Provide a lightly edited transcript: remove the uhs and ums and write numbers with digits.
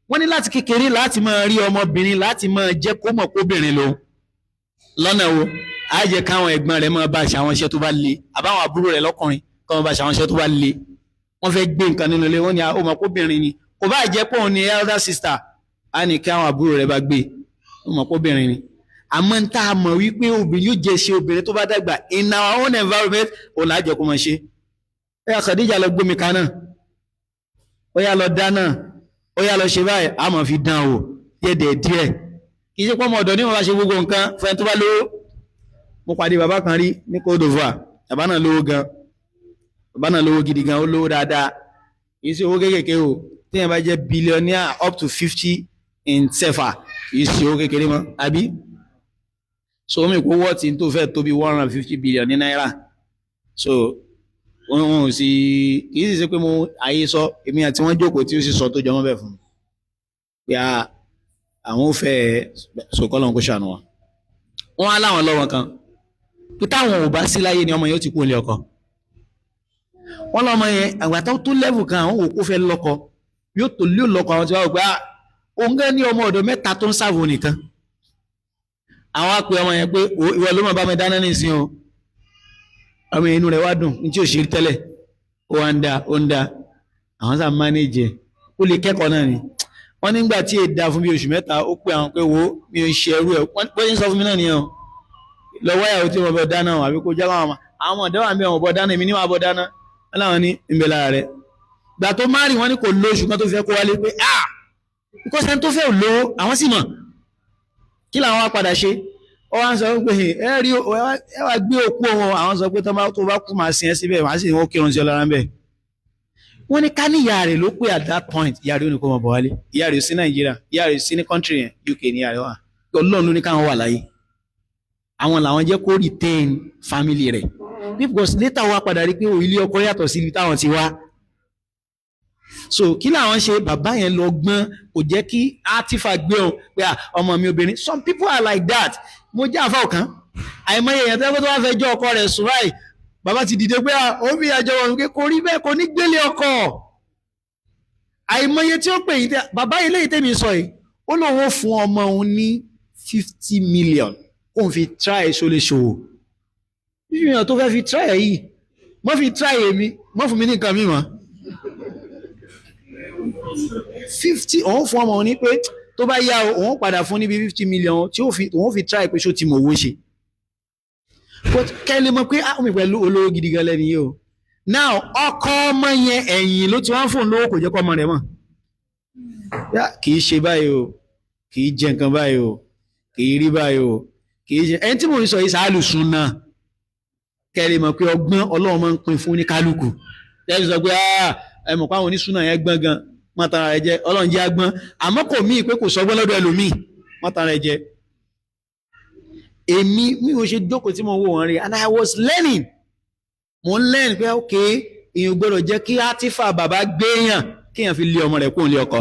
Wọ́n ní láti kékeré láti máa rí ọmọbìnrin, láti máa jẹ́ kó mọ̀ kóbìnrin lòun. Lọ́nà wo? Á jẹ́ káwọn ẹ̀gbọ́n rẹ̀ máa bá ṣe àwọn iṣẹ́ tó bá le, àbáwọn àbúrò rẹ̀ lọ́kùnrin kọ́ máa bá ṣe àwọn iṣẹ́ tó bá le. Wọ́n fẹ́ gbé nǹkan nínú ilé, wọ́n ní ó mọ̀ kóbìnrin ni. Kò bá jẹ́ pé òun ni elder sister, á ní kí àwọn àbúrò rẹ̀ bá gbé, ó mọ̀ kóbìnrin ni. Àmọ́ ń tá a mọ̀ wípé obìnrin yóò jẹ́ ṣe obìnrin tó bá dàgbà in our own environment, òun là á jẹ́ kó máa ṣe. Ẹ yà, Khadija lọ gbómi kaná, ó yá lọ dáná, ó yá lọ ṣe báyìí, a máa fi dán o díẹ̀ díẹ̀. Kì í ṣe pọ́nmọ ọ̀dọ̀ ní wọn bá ṣe gbogbo nǹkan fún ẹni tó bá lówó. Mo pàdé bàbá kan rí ní Côte d'Ivoire. Bàbá náà lówó gan, bàbá náà lówó gidi gan, ó lówó dáadáa. Kì í ṣe owó kékèké o. Téèyàn bá jẹ́ billionaire up to 50 in CFA, kì í ṣe owó kékeré mọ́, àbí? So omi kò wọ́ọ̀tì tó fẹ́ tó bí 150 billion ní náírà. So wọn ò sì kì í sì ṣe pé mo àyè sọ, èmi àti wọn jókòó tí ó sì sọ tó jọmọ́ bẹ́ẹ̀ fún mi pé àwọn ò fẹ́ sọkọlọ́n kó ṣàánú wa. Wọn á láwọn lọ́wọ́ kan pé táwọn ò bá sí láyé ni ọmọ yẹn ó ti kú ilé ọkọ. Wọn lọ́mọ yẹn, àgbà tó tó level kan, àwọn òkú fẹ́ lọ́kọ, yóò tó lé lọ́kọ. Àwọn tí wọ́n wò pé òun gẹ́ ní ọmọ ọ̀dọ̀ mẹ́ta tó ń sáàbò nìkan. Àwọn á pe ọmọ yẹn pé, "Ìwọ ló máa bá mi dáná nísìnyí o." Ọmọ inú rẹ̀ wá dùn ní tí ò ṣe tẹ́lẹ̀. Ó wá ń da, ó ń da, àwọn sáà manage ẹ̀, ó lè kẹ́kọ̀ọ́ náà ni. Wọ́n nígbà tí èdè da fún bí oṣù 3, ó pè àwọn pé, "Wo, mi ò ṣe ẹrú ẹ̀." Wọ́n ṣe ń sọ fún mi náà nìyẹn o. Lọ wáyà tí wọ́n bọ̀ dáná o, àbí kó já àwọn ọ̀dọ́ wà ń bẹ̀, wọ́n bọ̀ dáná, èmi ní wọ́n bọ̀ dáná. Wọ́n láwọn ní ń bẹ lára rẹ̀. Gbà tó má rí, wọ́n ní kò lóṣù kan tó fẹ́ kó wálé pé, ah, because ẹni tó fẹ́ ò lówó, àwọn sì mọ̀. Kí làwọn wá padà ṣe? Ó wá ń sọ pé ẹ rí, ẹ wá gbé òkú wọn. Àwọn sọ pé tó bá kú, máa sin ẹ síbẹ̀, màá sì ní wọ́n kírun sí ọ lára ń bẹ̀. Wọ́n ní ká ní ìyá rẹ̀ ló pé at that point, ìyá rẹ̀ ò ní kó máa bọ̀ wálé. Ìyá rẹ̀ sí Nàìjíríà, ìyá rẹ̀ sí ní country yẹn, UK ní ìyá rẹ̀ wà. Ọlọ́run ló ní káwọn wà láyé, àwọn làwọn jẹ́ kó retain family rẹ̀, because later wá padà rí pé ilé ọkọ yàtọ̀ sí ibi táwọn ti wá. So kí làwọn ṣe? Bàbá yẹn lọ gbọ́n, kò jẹ́ kí átífà gbé òun pé ọmọ mi obìnrin. Some people are like that. Mo jẹ́ àfa ọ̀kan, àìmọye èèyàn tẹ́lẹ̀ tó wá fẹ́ jọ ọkọ rẹ̀ sùn báyìí, bàbá ti dìde pé ó fi àjọ wọn pé kò rí bẹ́ẹ̀, kò ní gbélé ọkọ. Àìmọye tí ó pè yín tẹ bàbá yìí léyìí tẹ́mi sọ yìí, ó lóun ó fún ọmọ òun ní 50 million kóun fi try ṣoléṣòwò. 50 million tó fẹ́ fi try yìí, mọ́ fi try èmi, mọ́ fún mi ní nǹkan mímọ́. 50 òun fún ọmọ òun ní pé tó bá yá o, òun padà fún níbi 50 million tí òun fi try pé ṣó ti mọ̀ owó ṣe. But kẹ́lẹ́ mọ̀ pé àwọn mi pẹ̀lú olówó gidi gan lẹ́ni yìí o. Now, ọkọ ọmọ yẹn, ẹ̀yìn ló ti wá ń fún lówó, kò jẹ́ kọ́ ọmọ rẹ̀ mọ̀. Kì í ṣe báyìí o, kì í jẹ nǹkan báyìí o, kì í rí báyìí o, kì í ṣe ẹni tí mò ń sọ yìí sàálù sùn náà. Kẹ́lẹ́ mọ̀ pé ọgbọ́n Ọlọ́run máa ń pín fún ní kálukú. Tẹ́lẹ̀ sọ pé ẹ mọ̀ pé àwọn onísùnà yẹn gbọ́n gan, wọ́n tara rẹ̀ jẹ. Ọlọ́run jẹ́ agbọ́n, àmọ́ kò míì pé kò sọgbọ́n lọ́dọ̀ ẹlòmíì, wọ́n tara rẹ̀ jẹ. Èmi mi ò ṣe jókòó tí mo wò wọ́n rí, and I was learning, mo ń learn pé ok, èèyàn gbọ́dọ̀ jẹ́ kí átífà bàbá gbéyàn kéèyàn fi lé ọmọ rẹ̀ kó lé ọkọ.